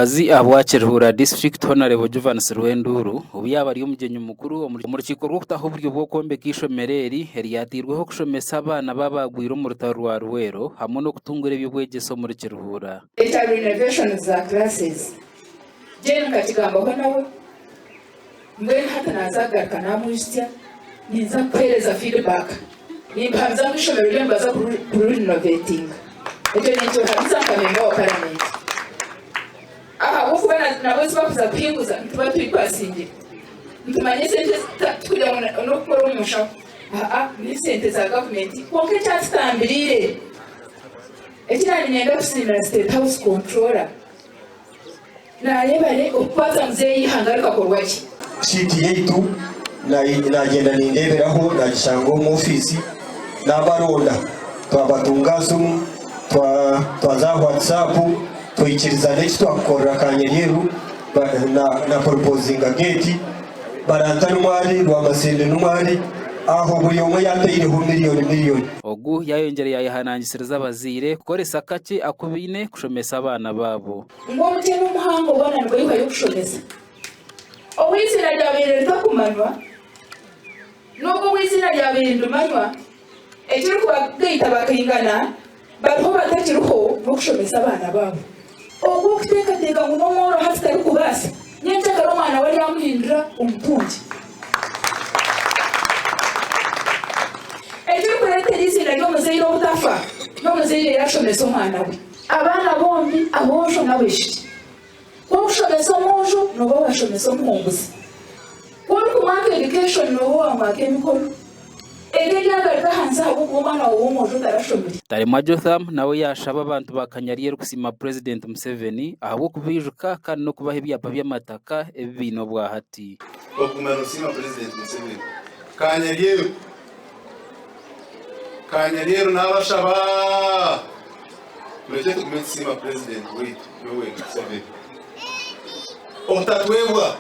Omubazi ahabwa Kiruhura District Honarebo Juvans Rwenduru obu yaaba ari omugyenyi mukuru omu rukiiko rw'okutaho oburyo bw'okwombeka eishomero eri eryateirweho kushomesa abaana b'abaagwire omu rutaro rwa Luweero hamwe n'okutungura eby'obwegyese omuri Kiruhura. Ekya renovations za classes Jane nkakigambaho nawe mbwenu hati naaza kugaruka naamwijutsya ninza kukuheereza feedback nimpamiza ngu eishomero ryo nibaza kuririnovetinga ekyo ninkihamiza nka memba wa paramenti ahabw'okuba nabo ezi bakuza kuhinguza nituba tubipasingire nitumanya esente tikugira ngu n'okukora omu nshaho aa n'esente za gavumenti kwonka ekyatutambiriire eki naanye niinyenda kusiimira state house controller Naayebare okukwata muzeeyi eihanga rikakorwa gye. Shiiti yaitu nagyenda nindeeberaho nagishanga omu ofiisi nabaronda twabatunga zoom twaza aha whatsapp twaikirizana eki twakukorera Kanyaryeru na poropozinga geeti Baranta nimwo ari, Rwamasende nimwo ari, aho buri omwe yataireho miriyoni miriyoni. Ogu yayongyera yayehanangisiriza abazaire kukoresa akakye aku baine kushomesa abaana baabo. Ngu omukyene omuhango boona nibaihwayo kushomesa. Obu eiziina ryabaire ritakumanywa, n'obu obu eiziina ryabaire nirimanywa, ekirikubagaita bakaingana bariho batakiriho n'okushomesa abaana baabo. Ogwo okuteekateeka ngu n'omworo hati tarikubaasa, nyenkyakare omwana we aryamuhindura omutungi. Ekirikureetera eiziina ry'omuzaire obutafa, n'omuzaire yaashomesa omwana we. Abaana bombi, aboojo n'abaishiki. Ku orikushomesa omwojo nooba waashomesa omuhunguzi. Ku orikumwaka education nooba waamwaka emikono. Eka eryagaruka ahansi ahabw'okuba omwana waawe w'omwojo tarashomire. Taremwa Jotham nawe yaashaba abantu ba Kanyaryeru kusiima Purezidenti Museveni ahabw'okubaijuka kandi n'okubaha ebyapa by'amataka ebi baine obwahati. Okuguma noosiima Purezidenti Museveni. Kanyaryeru Kanyaryeru naabashaba Murekye tugume tusiima Purezidenti waitu Yoweri Museveni obutatwebwa,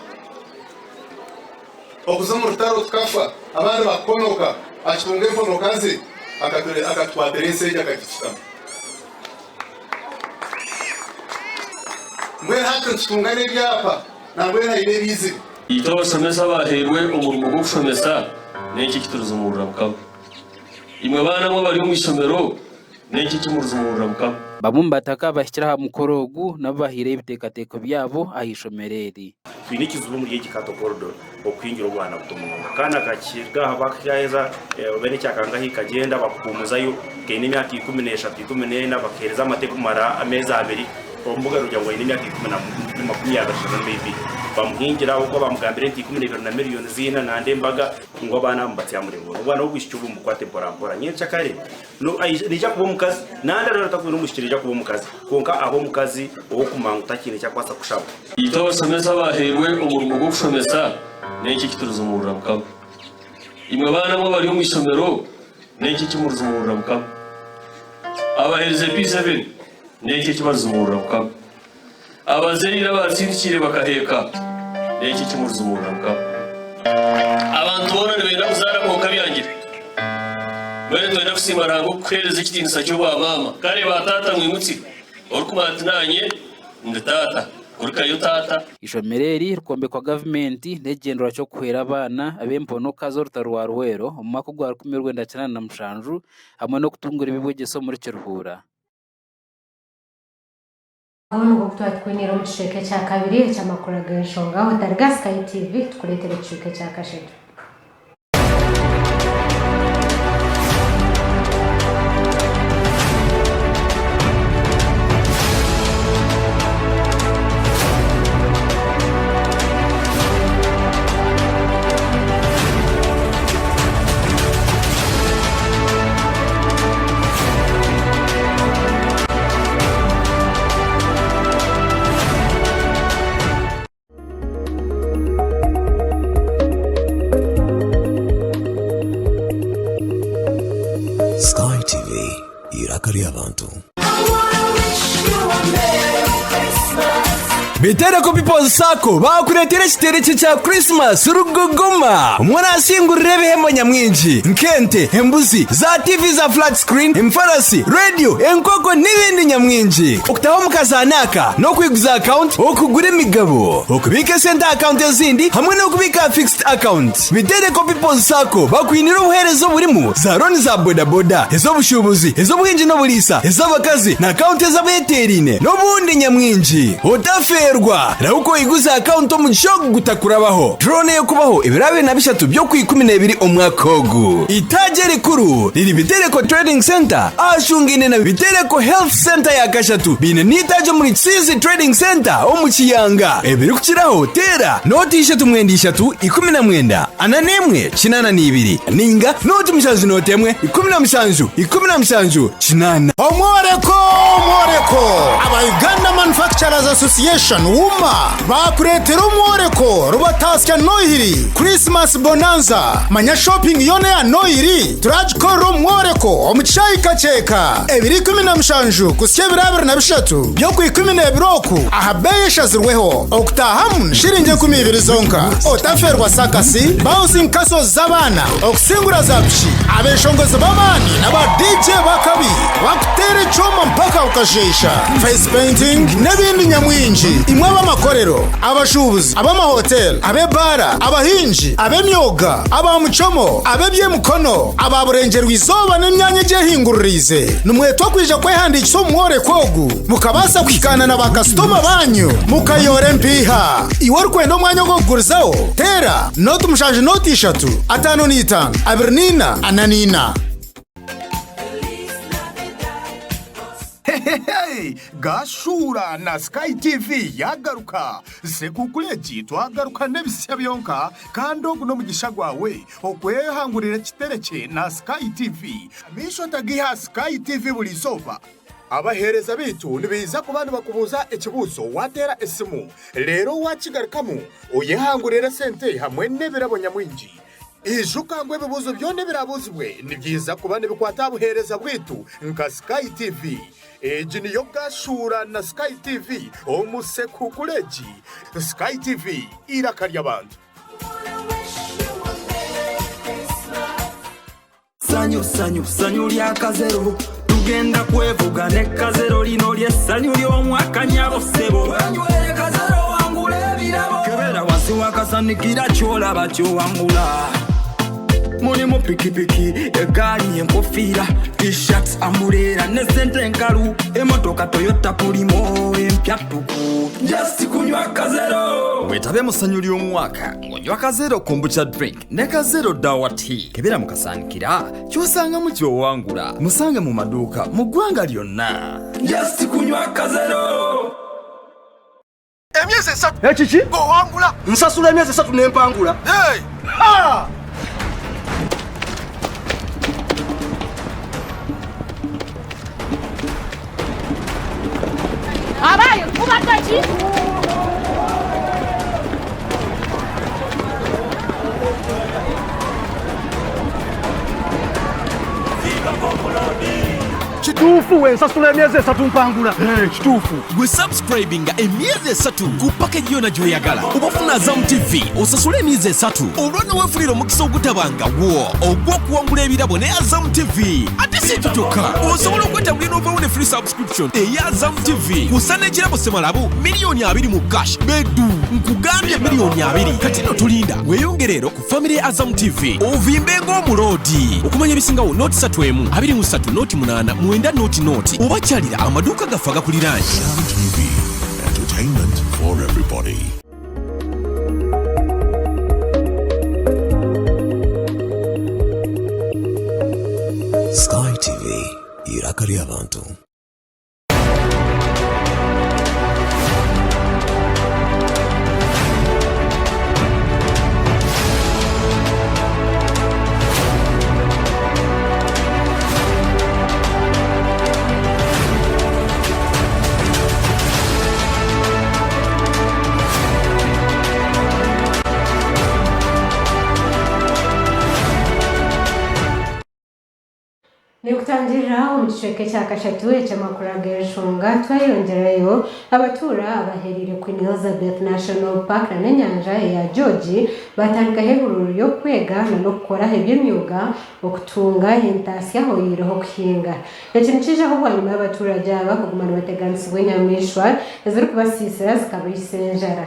okuza omu rutaro tukafa abandi bakuhonoka akitunga emponoka ze akatukwatira ensi egi akagitushutamu. Mbwenu hati nitutunga n'ebyapa nambwenu haine ebiizire. Itwe abashomesa abahairwe omurimo gw'okushomesa n'enki eki turizimurira Mukama? Imwe baana mwe abari omu ishomero, N'enki eki murizimurira Mukama? Bamwe omu bataka abahikire aha mukoro ogu nabo bahaireyo ebiteekateeko byabo aha ishomero eri. Twine ekizibu omuri egi Kato corridor okuhingira obwana buto munonga. Akaana kakirga aha bakaheza obe n'ekyakangahi kagyenda bakuhumuzayo kaine emyaka 13, 14 bakahereza amate kumara ameezi abiri ombuga nogira ngu aine emyaka ikumi na 23 maybe bamuhingira ahabw'okuba bamugambira ente 12 na miriyoni ziina nanda embaga ngu abaana abo nibatyamura engoono. Obwana bw'obwishiki obu mubukwate mpora mpora nyencakare. Naija kuba omukazi, nandi araabe atakubaire omwishiki naija kuba omukazi, kwonka abe omukazi ow'okumanya ngu takiine eki arikubaasa kushaba. Itwe abashomesa abahairwe omurimo gw'okushomesa, n'enki eki turizimurira Mukama? Imwe baana mwe abari omu ishomero, n'enki eki murizimurira Mukama? Abaherize P7, n'enki eki barizimurira Mukama? Abazaire abaatsindikiire bakaheeka, n'enki eki murizimurira Mukama? Abantu boona nibenda kuzaara kwonka byangire. Mbwenu nitwenda kusiima Ruhanga okukuheereza ekitiinisa ky'obwamaama. Kare ba taata mwimutsye, orikumanya ati naanye ndi taata, kurikayo taata. Eishomero eri rikombekwa gavumenti n'ekigyendererwa ky'okuhwera abaana ab'emponoka z'orutaro rwa Luweero omu mwaka ogwa 1987 hamwe n'okutungura eby'obwegyese omuri Kiruhura. Aho nibwo obu twaba tukwiniire omu kicweka ekyakabiri eky'amakuru ag'enshonga otariga Sky TV tukureetere ekicweka ekyakashatu. Bitereko People's Sacco baakureetera ekiteerekye kya Christmas rugogoma omwe orasingurira ebihembo nyamwingi nk'ente, embuzi, za TV za flat screen, emfarasi, radio, enkoko n'ebindi nyamwingi. Okutaho omu kazaano aka n'okwiguza akawunti, okugura emigabo, okubiika esente aha akawunti ezindi hamwe n'okubiika aha fixed account. Bitereko People's Sacco bakwinire obuheereza oburimu za looni za bodaboda, ez'obushuubuzi, ez'obuhingi n'oburiisa, ez'abakazi na akawunti ez'abeeteeraine n'obundi nyamwingi. Otafeerwa! Rahuka oiguze akawunti omugisha ogu gutakurabaho. Drone ey'okubaho ebiro 23 by'Okwikumineebiri omwaka ogu. Eitaagi erikuru riri Bitereko Trading Centre ahashungaine na Bitereko Health Centre ya kashatu baine n'eitaagi omuri Kisiizi Trading Centre omu Kiyanga. Ebirikukiraho teera nooti ishatu mwenda ishatu 19 41 82 nainga nooti mushanju nooti emwe 17 17 8. Omworeko! Omworeko! Aba Uganda Manufacturers Association, UMA, baakureetera omworeko Rubatasya Nohiri Christmas Bonanza. Manya shopping yoona eya Nohiri turagikorera omu mworeko omu kishaayi Kakyeka ebiro 17 kuhitsya ebiro 23 by'Okwikumineebiri oku aha beeyi eshazirweho. Okutaahamu ni shiringi 20 zonka. Otafeerwa sakasi, bouncing castles z'abaana, okusingura za piki, abeshongozi b'amaani na ba DJ b'akabi bakuteera ekyoma mpaka okasheesha, face painting n'ebindi nyamwingi. Imwe ab'amakorero, abashuubuzi, ab'amahoteeri, ab'ebaara, abahingi, ab'emyoga, aba muchomo, ab'eby'emikono, aba burengyerwa-izooba n'emyanya egyehinguririize, nimwetwa kwija kwehandiikisa omu mworeko ogu mukabaasa kuhikaana na baakasitoma baanyu mukayoora empiiha. Iwe orikwenda omwanya ogw'okugurizaho, teera nooti mushanju nooti ishatu, ataano na itaano, abiri na ina, ana na ina. Hehehe! Gashuura na Sky TV yagaruka! Sekuukuru egi twagaruka n'ebisya byonka kandi ogu n'omugisha gwawe okwehangurira ekiterekye na Sky TV. Amaisho otagiha Sky TV buri izooba. Abaheereza baitu nibaija kuba nibakubuuza ekibuuzo waateera esimu, reero waakigarukamu oyehangurire esente hamwe n'ebirabo nyamwingi. Ijuka ngu ebibuuzo byona ebiraabuuzibwe nibiija kuba nibikwata aha buheereza bwaitu nka Sky TV. Egi niyo Gashuura na Sky TV omu Sekuukuru egi. Sky TV, eiraka ry'abantu. Sanyu sanyu sanyu lya kazero tugenda kwevuga ne kazero lino ly'essanyu ly'omwaka nyabo ssebo wenywere kazero wangula ebirabo kebera wansi wakasanikira kyolaba kyowangula mulimu pikipiki egaali enkofiira t-shirt amuleera ne sente enkalu emotoka toyota pulimo empya ttuku just kunywa kazero Wetabe mu ssanyu ly'omwaka ng'onywa kazero kombucha drink ne Kazero Dawa Tea. Kebera mu kasaanikira ky'osangamu ky'owangula. Musange mu maduuka mu ggwanga lyonna. Just kunywa Kazero. Emyezi esatu. Ekiki? Ng'owangula. Nsasula emyezi esatu ne mpangula. Hey! Ha! Abaye kubadde ki? Kituufu wensasula emyezi esatu mpangula. Kituufu. Gwe subscribinga emyezi esatu ku package yona gy'oyagala oba ofuna Azam TV osasule emyezi esatu olwo newefunira omukisa ogutabangawo ogw'okuwangula ebirabo ne Azam TV. Ate si ekyo kyokka, osobola okwetambulira n'ovaawo ne free subscription eya Azam TV kusa n'ekirabo semalabu 20,000,000 mu cash bedu. Nkugambye 20,000,000. Kati nno tulinda weeyongere ero ku famire ya Azam TV ovimbe ng'omuloodi. Okumanya ebisingawo nooti satu emu abiri mu ssatu nooti munaana mwenda nooti nooti oba kyalira amaduuka gaffe agakuliraanye. Azam TV, entertainment for everybody. Sky TV, eiraka ry'abantu. Okutangirira omu kicweka ekya kashatu eky'amakuru ag'enshonga tweyongyerayo abatuura abahereire Queen Elizabeth National Park na n'enyanja eya George batandikaho ehururu y'okwega na n'okukora eby'emyooga okutunga entaasya oyihireho okuhinga. Eki nikiijaho bwanyima y'abaturage aba kuguma nibateganisibwa enyamaishwa ezirikubasiisira zikabaitsa enjara.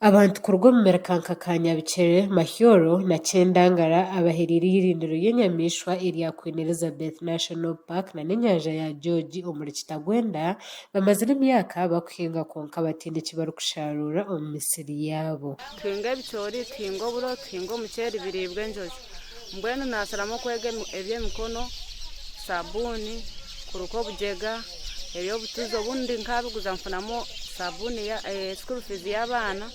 Abantu kuruga omu miruka nka Kanyabikyere, Mahyoro na Kyendangara abahereire eirindiro ry'enyamaishwa erya Queen Elizabeth National Park na n'enyanja ya George omuri Kitagwenda bamazire emyaka bakuhinga kwonka bataine eki barikusharuura omu misiri yaabo. Tuhinga ebicoori, tuhinga oburo, tuhinga omuceeri biriibwa enjojo. Mbwenu naasharamu okwega eby'emikono, sabuuni, kuruka obugyega, eby'obutuzi obundi nkabiguza nfunamu sabuuni ya school fees y'abaana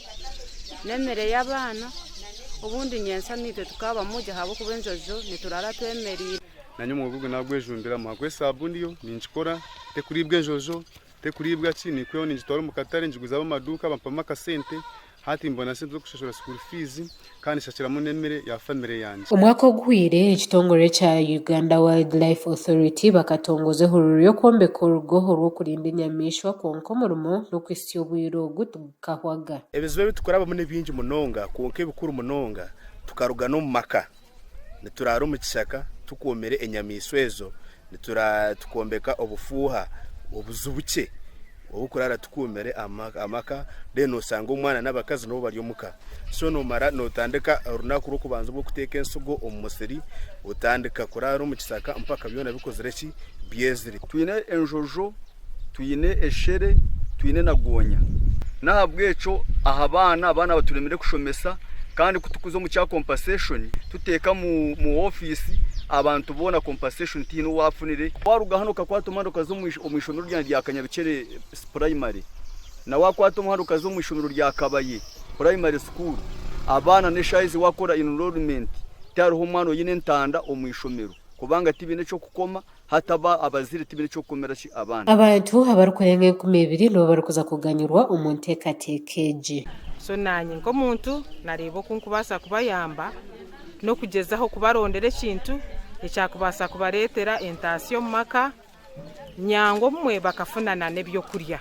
n'emere y'abaana, obundi nyentsya naitwe tukabamu gye ahabw'okuba enjojo nituraara twemereire. Nanye omwoga ogu nagwejumbiramu ahabw'okuba esabuuni yo ningikora tekuriibwa enjojo, tekuriibwa ki, nikweho ningitwara omu katare ngiguza ab'amaduuka bampamu akasente, hati mbona sente z'okushashura school fees kandi nshakiramu n'emere ya family yangye. Omwaka oguhweire, ekitongore kya Uganda Wildlife Authority bakatongoza ehururu y'okwombeka orugo orw'okurinda enyamaishwa kwonka omurimo n'okuhitsya obwire ogu tigukahwaga. Ebizibu ebi turikurabamu ni bingi munonga kwonka ebikuru munonga tukaruga n'omu maka nituraara omu kishaka tukuumire enyamaishwa ezo tukombeka obufuuha obuju bukye obw'okuraara tukuumire amaka then osanga omwana n'abakazi nibo bari omuka so nomara notandika orunaku rw'okubanza orw'okuteeka ensigo omu musiri otandika kuraara omu kisaka mpaka byona bikozire ki byezire. Twine enjojo, twine eshere, twine na gonya. N'ahabw'ekyo aha baana, abaana baturemire kushomesa kandi ku turikuza omu kya compensation tuteeka omu ofiisi abantu boona compensation tihaine owaafunire. Waaruga hanu okakwata omuhanda okaza omu ishomero ryangye rya Kanyabikyere Primary na waakwata omuhanda okaza omu ishomero rya Kabaye Primary School, abaana n'eshaaha ezi waakora enrollment tihariho omwana oine entanda omu ishomero kubanga tibaine eky'okukoma. Hati abazaire tibaine ky'okukomera ki abaana. Abantu abarikurenga 2000 nibo barikuza kuganyurwa omu nteekateeka egi. So naanye nk'omuntu nareeba oku nkubaasa kubayamba n'okugyezaho kubarondera ekintu ekyakubaasa kubareetera entaasya omu maka nyangwa obumwe bakafuna na n'ebyokurya.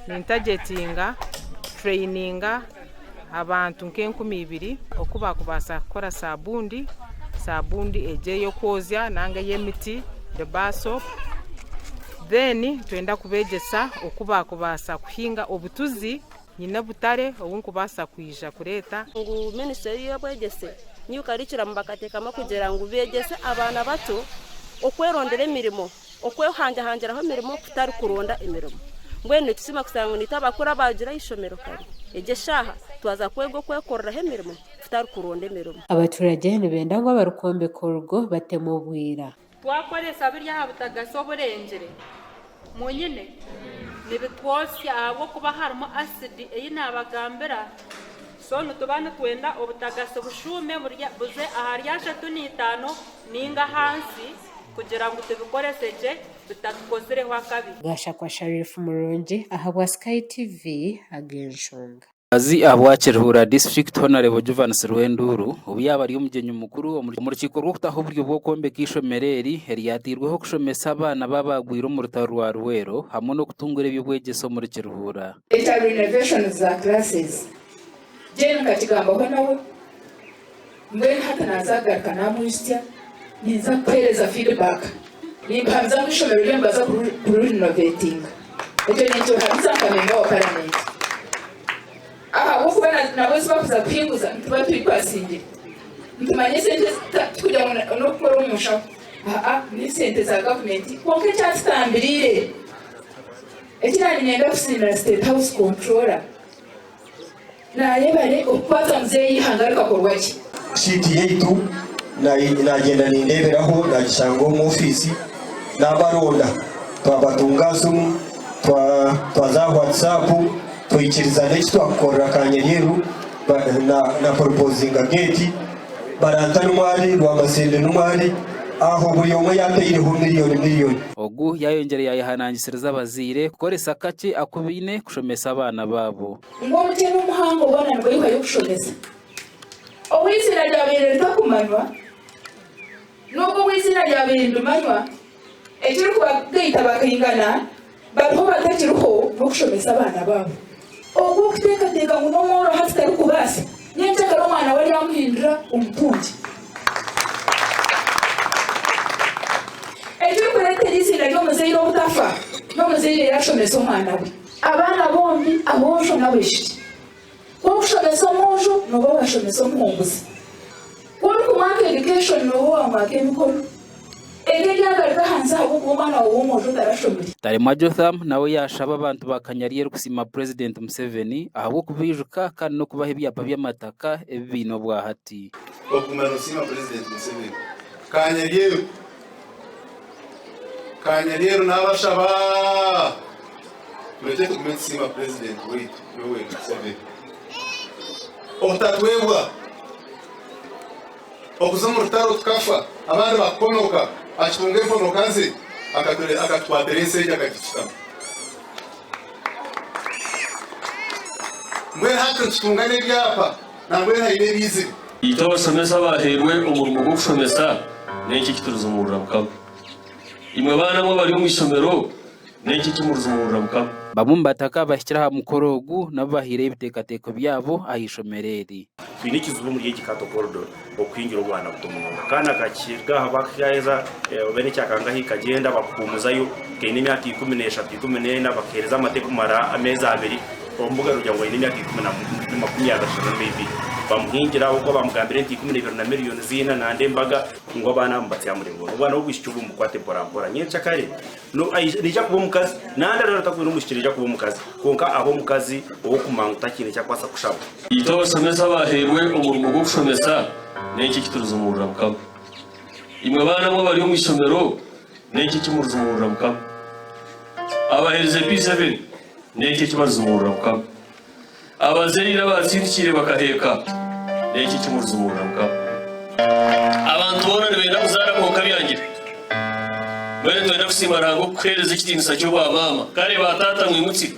Nintagetinga kutureyininga abantu nk'enkumi ibiri oku baakubaasa kukora saabundi, saabundi egyo ey'okwozya nanga ey'emiti the bar soap. Then nitwenda kubeegyesa oku baakubaasa kuhinga obutuzi, nyine obutare obu nkubaasa kwija kureeta. Ngu minisitule y'eby'obwegyese new curriculum bakateekamu kugira ngu beegyese abaana bato okwerondera emirimo. Okwehangyahangiraho emirimo kutari kuronda emirimo. Mbwenu nitusiima kushanga ngu naitwe abakuru abaarugiire aha ishomero kare, egyo eshaaha twaza kwega okwekoreraho emirimo kutari kuronda emirimo. Abaturage nibenda ngu abarikwombeka orugo bateme obwira. Twakoresa biri aha butagasi oburengire, munyine, nibitwosya ahabw'okuba harimu asidi ei naabagambira. So nituba nitwenda obutagasi bushuume buze ahari 35 nainga ahansi. Kugira ngu tubikorese gye bitatukozireho akabi. Gashakwa Sharif Murungi ahabwa Sky TV ag'enshonga. Azi ahabwa Kiruhura District Honarebo Juvans Rwenduru obu yaaba ari omugyenyi mukuru omu rukiiko rw'okutaho oburyo bw'okwombeka eishomero eri eryateirweho kushomesa abaana b'abaagwire omu rutaro rwa Luweero hamwe n'okutungura eby'obwegyese omuri Kiruhura. Ekya renovations za classes Jane nkakigambaho nawe. Mbwenu hati naaza kugaruka naamwijutsya, ninza kukuheereza feedback. Nimpamiza ngu eishomero ryo nibaza kuririnovetinga. Ekyo ninkibahamiza nka memba wa paramenti. Ahabw'okuba nabo ezi bakuza kuhinguza nituba tubipasingire. Nitumanya esente tikugira ngu n'okukora omu nshaho, aa n'esente za gavumenti. Kwonka ekyatutambiriire, eki naanye niinyenda kusiimira State House Controller, Naayebare okukwata muzeeyi eihanga rikakorwa gye. Shiiti yaitu nagyenda nindeeberaho nagishanga omu ofiisi nabaronda twabatunga zoom twaza aha whatsapp twaikirizana eki twakukorera Kanyaryeru na poropozinga geeti Baranta nimwo ari, Rwamasende nimwo ari, aho buri omwe yaataireho miriyoni miriyoni. Ogu yaayongyera yaayehanangisiriza abazaire kukoresa akakye aku baine kushomesa abaana baabo. Ngu omukyene omuhango boona nibaihwayo kushomesa. Obu eiziina ryabaire ritakumanywa, N'obu ow'eiziina ryabaire nirimanywa, ekirikubagaita bakaingana, bariho batakiriho n'okushomesa abaana baabo. Ogwo okuteekateeka ngu n'omworo hati tarikubaasa, nyenkyakare omwana we aryamuhindura omutungi. Ekirikureetera eiziina ry'omuzaire obutafa, n'omuzaire yaashomesa omwana we. Abaana bombi, aboojo n'abaishiki. Ku orikushomesa omwojo nooba waashomesa omuhunguzi. Ku orikumwaka education nooba waamwaka emikono. Eka eryagaruka ahansi ahabw'okuba omwana waawe w'omwojo tarashomire. Taremwa Jotham nawe yaashaba abantu ba Kanyaryeru kusiima Purezidenti Museveni ahabw'okubaijuka kandi n'okubaha ebyapa by'amataka ebi baine obwahati. Okuguma noosiima Purezidenti Museveni. Kanyaryeru Kanyaryeru naabashaba Turekye tugume nitusiima Purezidenti waitu Yoweri Museveni obutatwebwa, okuza omu rutaro tukafa abandi bakuhonoka akitunga emponoka ze akatukwatira ensi egi akagitushutamu. Mbwenu hati nitutunga n'ebyapa nambwenu haine ebiizire. Itwe abashomesa abahairwe omurimo gw'okushomesa n'enki eki turizumurira Mukama? Imwe baana mwe abari omu ishomero, N'enki eki murizumurira Mukama? Bamwe omu bataka abahikire aha mukoro ogu nabo bahaireyo ebiteekateeko byabo aha ishomero eri. Twine ekizibu omuri egi Kato corridor okuhingira obwana buto munonga. Akaana kakirga aha bakaheza obe n'ekyakangahi kagyenda bakuhumuzayo kaine emyaka 13, 14 bakahereza amate kumara ameezi abiri omubuga nogira ngu aine emyaka ikumi na 23 maybe bamuhingira ahabw'okuba bamugambira ente 12 na miriyoni ziina nanda embaga ngu abaana abo nibatyamura engono. Obwana bw'obwishiki obu mubukwate mpora mpora nyencakare. Naija kuba omukazi, nandi araabe atakubaire omwishiki naija kuba omukazi, kwonka abe omukazi ow'okumanya ngu takiine eki arikubaasa kushaba. Itwe abashomesa abahairwe omurimo gw'okushomesa, n'enki eki turizumurira Mukama? Imwe baana mwe abari omu ishomero, n'enki eki murizumurira Mukama? Abaherize P7, n'enki eki barizumurira Mukama? Abazaire abaatsindikiire bakaheeka, n'enki eki murizumurira Mukama? Abantu boona nibenda kuzaara kwonka byangire. Mbwenu nitwenda kusiima Ruhanga okukuheereza ekitiinisa ky'obwamaama. Kare ba taata mwimutsye,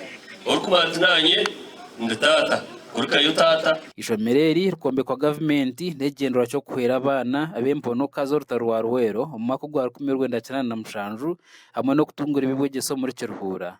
orikumanya ati naanye ndi taata, kurikayo taata. Eishomero eri rikombekwa gavumenti n'ekigyendererwa ky'okuhwera abaana ab'emponoka z'orutaro rwa Luweero omu mwaka ogwa 1987 hamwe n'okutungura eby'obwegyese omuri Kiruhura.